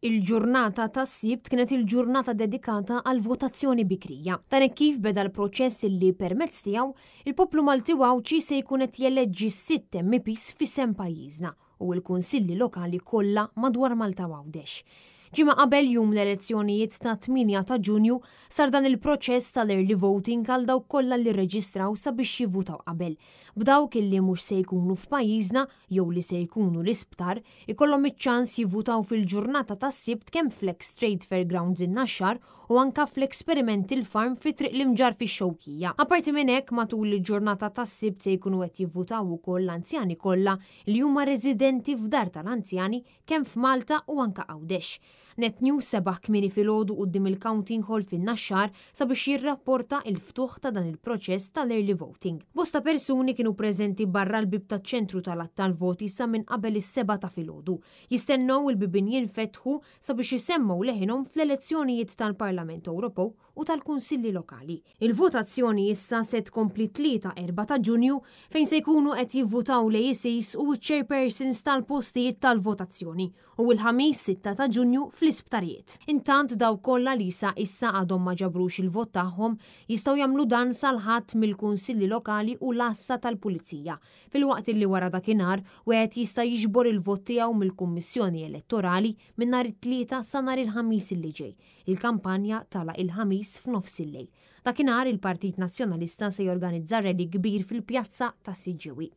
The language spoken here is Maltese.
Il-ġurnata tas-Sibt kienet il-ġurnata dedikata għall-votazzjoni bikrija. Dan hekk kif beda l-proċess illi permezz tiegħu il-poplu Malti u Għawdxi se jkun qed jeleġġi sitt MEPs f'isem pajjiżna u l-kunsilli lokali kollha madwar Malta u Għawdex. Ġimgħa qabel jum l-elezzjonijiet ta' 8 ta' Ġunju sar dan il-proċess tal-early voting għal dawk kollha li rreġistraw sabiex jivvutaw qabel. B'dawk illi mhux se jkunu f'pajjiżna jew li se jkunu l-isptar, ikollhom iċ-ċans jivvutaw fil-ġurnata tas-Sibt kemm fl-ex Trade Fair Grounds in-Naxxar u anka fl-Experimental Farm fi Triq l-Imġarr fix-Xewkija. Apparti minn hekk, matul il-ġurnata tas-Sibt se jkunu qed jivvutaw ukoll l-anzjani kollha li huma residenti f'dar tal-anzjani kemm f'Malta u anke Għawdex. Net News sebaħ kmieni filgħodu quddiem il-Counting Hall fin-Naxxar sabiex jirrapporta il-ftuħ ta' dan il-proċess tal-early voting. Bosta persuni kienu preżenti barra l-bieb taċ-ċentru tal-għadd tal-voti sa minn qabel is-sebgħa ta' filgħodu, jistennew il-bibien jinfetħu sabiex isemmgħu leħinhom fl-elezzjonijiet tal-Parlament Ewropew u tal-Kunsilli Lokali. Il-votazzjoni issa se tkompli t-Tlieta 4 ta' Ġunju fejn se jkunu qed jivvutaw l-AECs u ċ-chairpersons tal-postijiet tal-votazzjoni u l-Ħamis 6 ta' Ġunju fl-isptarijiet. Intant dawk kollha li sa issa għadhom ma ġabrux il-vot tagħhom jistgħu jagħmlu dan sal-Ħadd mill-Kunsilli Lokali u l-Għassa tal-Pulizija, filwaqt li wara dakinhar wieħed jista' jiġbor il-vot tiegħu mill-Kummissjoni Elettorali minn nhar it-Tlieta sa nhar il-Ħamis li ġej. Il-kampanja tagħlaq il-Ħamis f'nofsillejl. Dakinhar il-Partit Nazzjonalista se jorganizza rally kbir fil-pjazza tas-Siġġiewi.